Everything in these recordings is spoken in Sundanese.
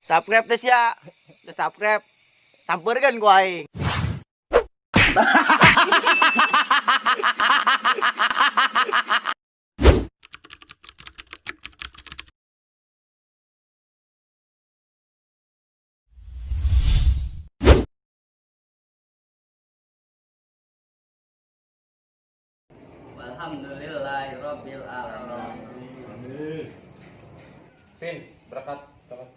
Subscribe teh sia. Teu subscribe. Sampeurkeun ku aing. Alhamdulillahirabbil alamin. Pin, berangkat. Berangkat.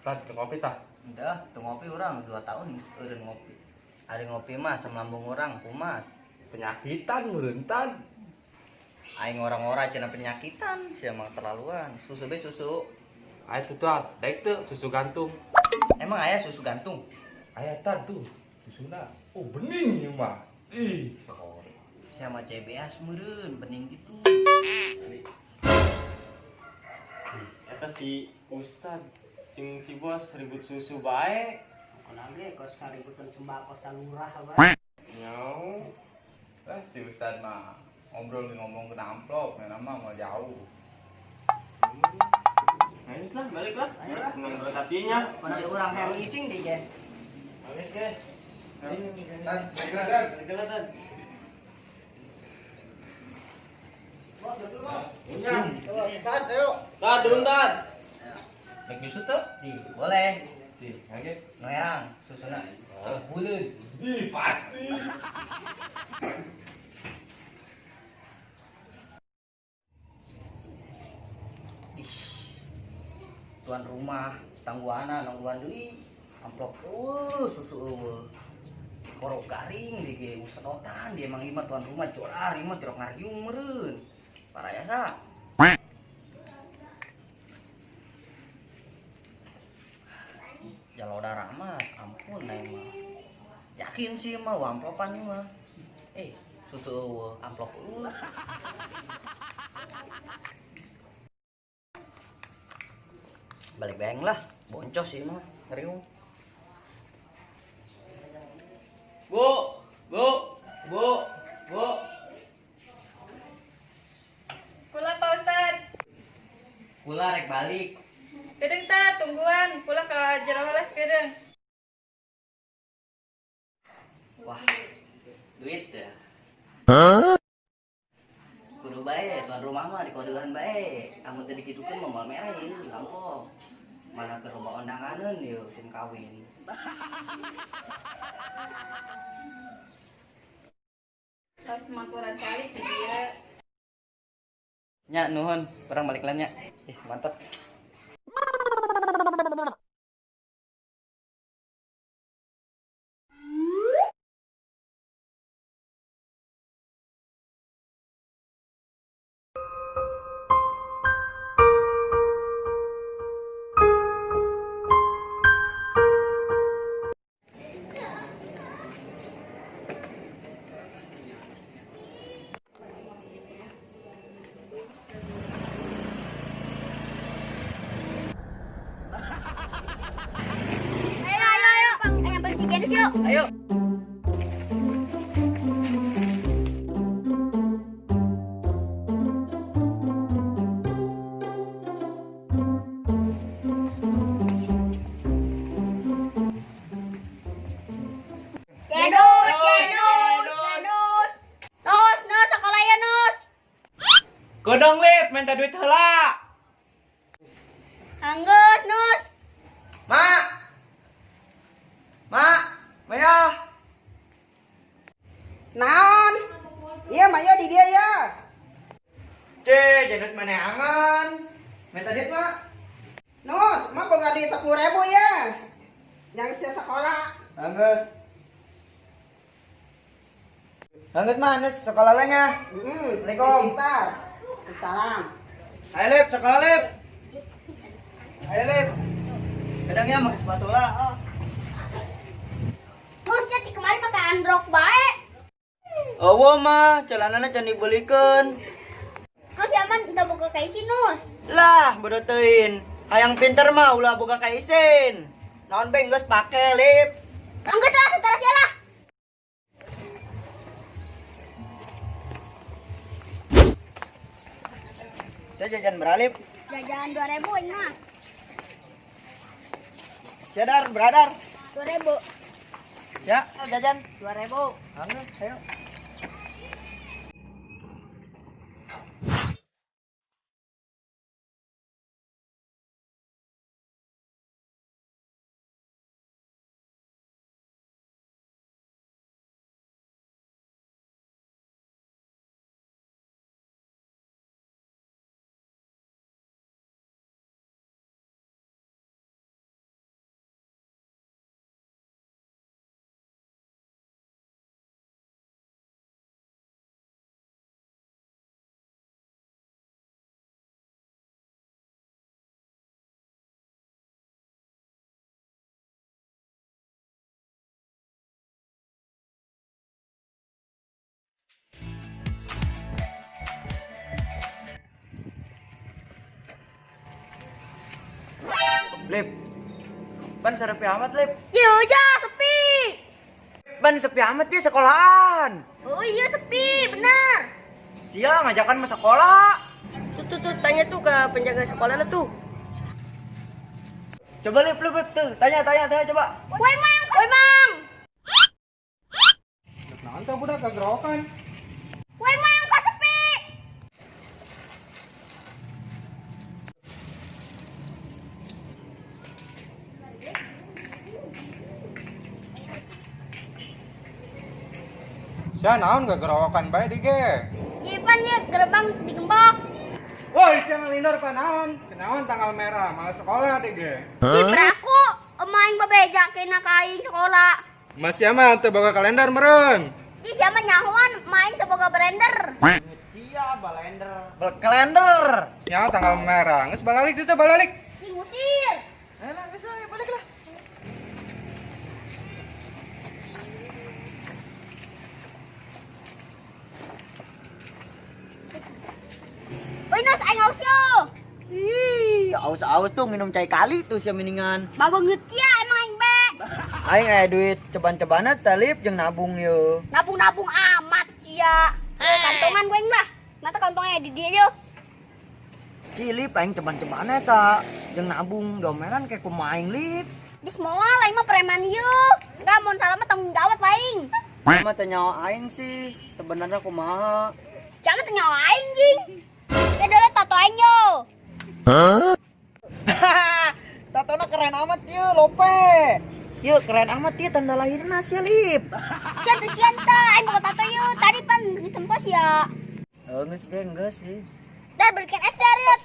Tad, ke kopi tah. Udah, tuh ngopi orang 2 tahun geus eureun ngopi. Ari ngopi mah asam lambung orang kumat. Penyakitan meureun tan. Aing orang-orang cenah penyakitan, sia mah terlaluan. Susu be susu. Aya tuh tan, daek teu susu gantung. Emang aya susu gantung? Aya tan tuh, susuna. Oh, bening ieu mah. Ih, sokor. Sia mah CBS meureun, bening gitu. Eta si Ustad jeung si bos ribut susu bae. Kunaon ge kos kaributan sembako salurah bae. Nyau. Eh, si Ustad mah ngobrol ngomong ke amplop, mana mah mau jauh. Nah, geus lah, balik lah. Ayo lah. Seneng berat hatinya. Pada urang hayang ngising deui ge. Habis ge. Tan, balik lah, Tan. Balik lah, Tan. Tad, ayo. Tan, turun, Tan. Naik nyusu tuh? Di, boleh. Di, oke. Noyang, susuna. Buleun. Ih, pasti. Ih, tuan rumah tangguhana nungguan deui amplop eueuh susu eueuh korok garing di ge sedotan dia emang ieu tuan rumah jorar ieu mah jorok ngariung meureun parayasa jaloda rahmat ampun aing mah yakin sih mah amplopan ieu mah susu eueuh amplop eueuh. Balik beng lah, boncos sih mah, ngeriung. Bu, bu, bu, bu. Kula Pak Ustad. Kula rek balik. Kedeung ta tungguan, kula ka jero heula kedeung. Wah, duit ya. Kudu bae, tuan rumah mah dikodean bae. Amun teu dikitukeun mah moal merah ieu amplop. Mana ke rumah undanganeun ieu sim kawin. Tos mangkuran calik di dieu. Nya nuhun, urang balik lain nya. Ih, mantap. Ayo, ayo, ayo. Ayo bersih jenis yuk. Ayo. Jedus, jedus, jedus. Nos, nos, sekolah ya, nos. Godong lip, minta duit heula. Anggus, nos. Ma. Ma, Maya. Naon? Iya, Mayo di dia ya. Ce, jenus maneangan. Minta duit, Mak. Nos, mah boga duit 10.000 ya. Yang sia sekolah. Anggus. Anggus mah, Nus, sekolah lainnya. Assalamualaikum. Pintar. Salam. Ayo Lip, sekolah Lip. Ayo Lip. Kadangnya pakai sepatu lah. Eueuh mah, celanana can dibelikeun. Terus siapa teu boga kaisin, Nus? Lah, bodoh teuing. Hayang pinter mah ulah boga kaisin. Naon be geus pake, Lip. Enggeus lah, setara sia lah. Saya jajan beralip. Jajan 2000 ini mah. Sadar, beradar. 2000. Ya, jajan 2000. Anggeus, ayo. Lip. Ban sepi amat, Lip. Ya sepi. Ban sepi amat di sekolahan. Oh iya sepi, benar. Sia ngajakan mah sekolah. Tuh, tuh, tuh, tanya tuh ke penjaga sekolahnya tuh. Coba Lip, Lip, Lip tuh, tanya, tanya, tanya coba. Woi mang, woi mang. Naon teh budak kagerokan? Woi mang, kok sepi? Sia naon gagerokan bae di ge. Jipan ya gerbang digembok. Woi, sia ngelindor pa naon? Kenaon tanggal merah, malah sekolah di ge. Ih, beraku emaing babeja kena kain sekolah. Mas sia mah teu boga kalender meureun. Ih, siapa nyahuan main teu boga blender. Sia balender. Kalender. Nya tanggal merah, geus balalik ditu balalik. Ih, ngusir. Ayo lah, geus lah, balik lah. Woi, Nus, aing aus yo. Ih, aus-aus tuh minum cai kali tuh sia miningan. Babanget ya emang aing be. Aing aya duit ceban-cebana teh Lip jeung nabung yo. Nabung-nabung amat sia. Kantongan gue lah. Mata kantongnya di dia yo. Cilip aing ceban-cebana eta jeung nabung domeran kayak kumaha aing Lip. Di semua aing mah preman yo. Enggak mun salah mah tanggung jawab aing. Mah teu nyawa aing sih sebenarnya kumaha. Jangan teu nyawa aing jing. Ya dulu tato aing yo. Tatona keren amat yo, lope. Yuk keren amat ya tanda lahirna sia Lip. Sia tuh sian teh aing boga tato yo. Tadi pan ditempos ya. Oh, geus ge geus sih. Dar belikan es dar yuk.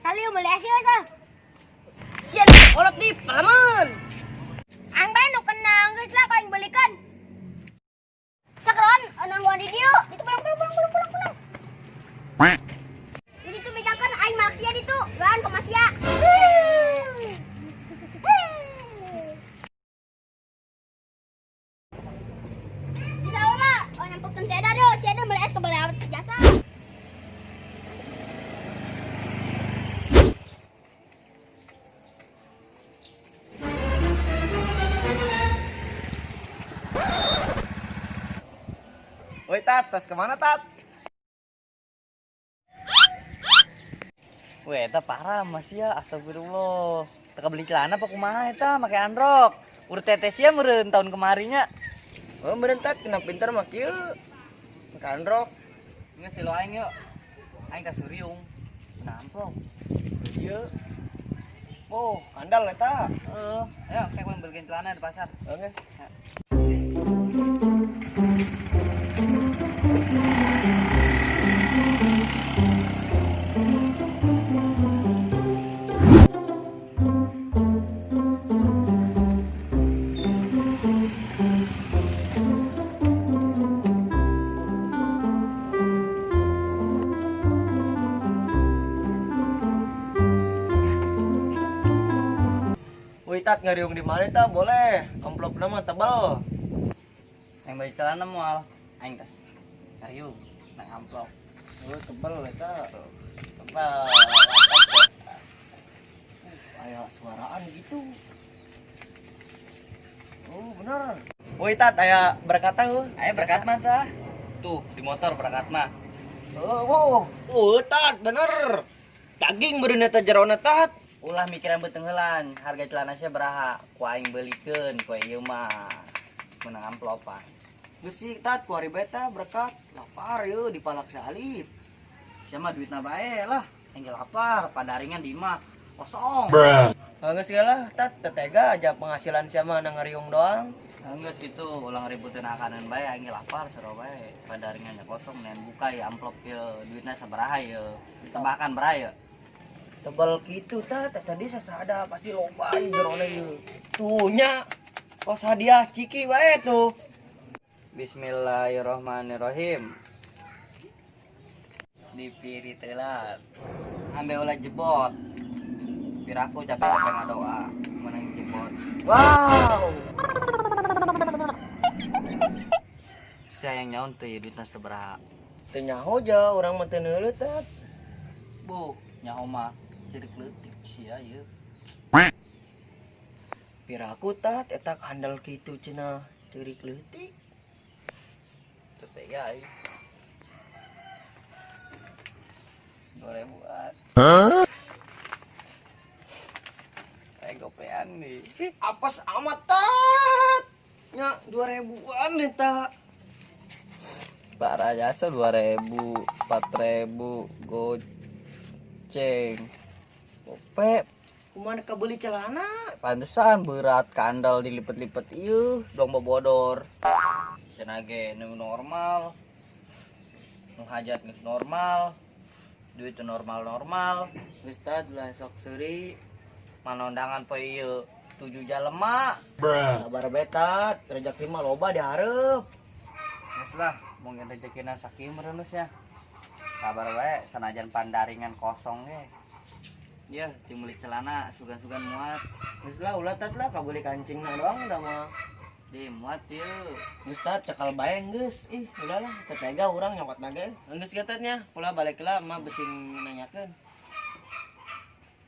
Sali beli es yuk sal. Sian, kolot nih, palaman. Aing bae nu kena geus lah aing belikan. Cakron nangguan di dieu. Itu pulang pulang pulang pulang pulang. Jadi tuh misalkan aing malak sia ditu, doan ke masia. Bisa ulah, oh nyampurkeun si Eda deu, si Eda meuli es kebeli awet jasa. Woi Tat, tas kemana Tat? Weh, eta parah mas ya, astagfirullah. Teka beli celana apa kumaha eta, make androk. Urut teteh sia meureun tahun kemarinya. Oh, meureun Tat, kena pinter mah kieu. Make androk. Geus lo aing yuk. Aing ka suriung. Namplok. Ieu. Oh, andal eta. Heeh. Ayo, kayak gua beliin celana di pasar. Oke. Wih Tat, ngariung di mana ta? Boleh. Amplop nama tebal. Yang beli celana moal aing tas. Ngariung nang amplop. Oh, tebel eta. Tebal. Aya suaraan gitu. Oh, bener. Woi, Tat, aya berkat euy. Aya berkat mah tah. Tuh, di motor berkat mah. Oh, oh, oh, Tat, bener. Daging meureun eta jerona, Tat. Ulah mikiran beutenghelan, harga celana sia beraha, ku aing beulikeun poe ieu mah. Menang amplopan. Geus sih, Tat, ku ari beta berkat. Lapar yeuh dipalak salib. Sia mah duitna bae lah, aing ge lapar, padaringan di imah kosong. Geus lah, Tat, tetega aja penghasilan sia mah na ngariung doang. Geus kitu, ulah ngeributin akanan bae, aing ge lapar sarua bae. Padaringan kosong, nean buka ya amplop ieu, duitna sabaraha ieu. Tebakan beraha ieu. Tebal gitu, Tat, tadi sasada pasti loba ieu jerona ieu. Tuh nya, kos hadiah ciki bae tuh. Bismillahirrahmanirrahim. Dipiri telat. Ambe ulah jebot. Piraku capek-capek ngadoa, menang jebot. Wow. Saya yang nyaun teu ieu duitna sabaraha. Teu nyaho ja urang mah teu neuleuh, Tat. Bu, nyaho mah ceurik leutik sia ieu. Piraku, Tat, eta kandel kitu cenah ceurik leutik. Teu tega ieu. 2000-an. Hah? Kayak gopean nih. Apes amat, Tat. Nya 2000-an eta. Parah jasa 2000, 4000, goceng. Gope. Kumaha kabeli celana? Pantesan berat kandel dilipet-lipet ieu, dong bobodor. Cenah ge nu normal. Nu hajat geus normal. Duit normal-normal. Geus, Tat, lah sok seuri. Mana undangan poe ieu 7 jalema. Sabar bae, Tat, rezeki mah loba dihareup. Geus lah, mungkin rezekina sakieu meureun ya. Sabar bae, sanajan pandaringan kosong ge. Ya, jeung meuli celana sugan-sugan muat. Geus lah ulah, Tat, lah kabeli kancingna doang udah mah. Di muat ieu. Geus, Tat, cekal bae geus. Ih, udahlah, teu tega urang nyokot na ge. Geus ge, Tat, nya, pula balik lah mah besing nanyakeun.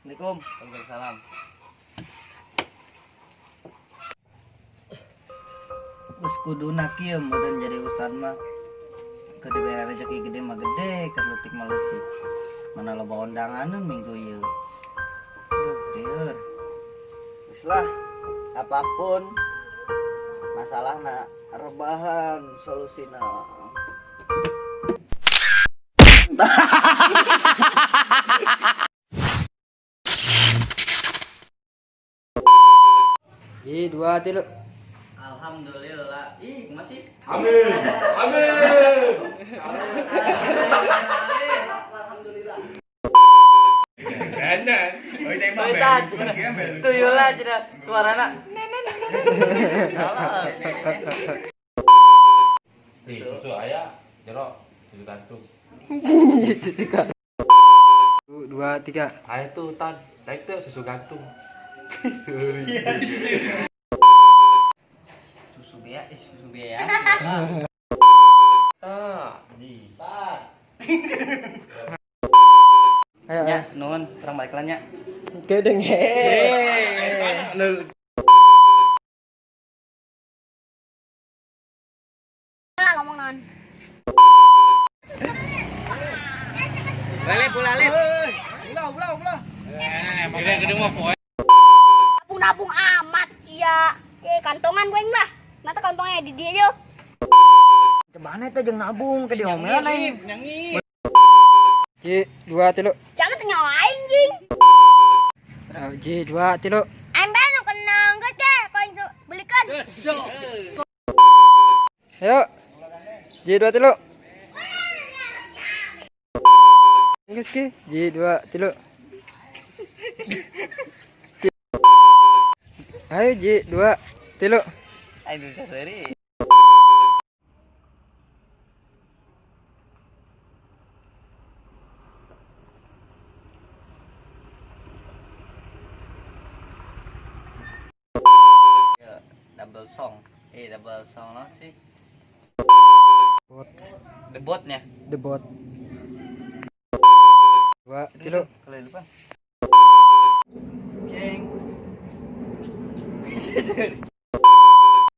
Assalamualaikum. Waalaikumsalam. Geus kuduna kieu meureun jadi ustad mah. Keur dibere rezeki gede mah gede, keur leutik mah leutik. Mana loba undangan minggu ieu. Duh, lieur. Geus lah, apapun masalahna rebahan solusina. Ji, 2, 3. Alhamdulillah. Ih, masih. Amin. Amin. Alhamdulillah. Bener. Oh, saya mah bener. Tuyul lah cenah suarana. Salah. Nih, susu aya jero susu gantung. 1, 2, 3. Aya tuh tan, naik tuh susu gantung. Suri. Susu bea, susu bea. Tah, di. Ayo, Nya, ayo. nuhun, terang balik lah nya. Oke, deng. Lah ngomong non. Lele, pula lele. Ulah, ulah, ulah. Gede mah poe. Nabung-nabung amat sia. Kantongan gue lah. Mata kantongnya di dia yo. Cemana eta jeung nabung ke diomelan aing. Ji, 2, 3. Jangan tanya aing jing. Ji, 2, 3. Aing bae nu kena geus deh, koin belikan. Ayo. Ji, 2, 3. Geus ki. Ji, 2, 3. Ayo, Ji, 2, 3. Aing bisa seri. Double song. Double song lah sih. Bot. Debotnya. Debot. Dua, tilu. Kalau lupa. Ceng.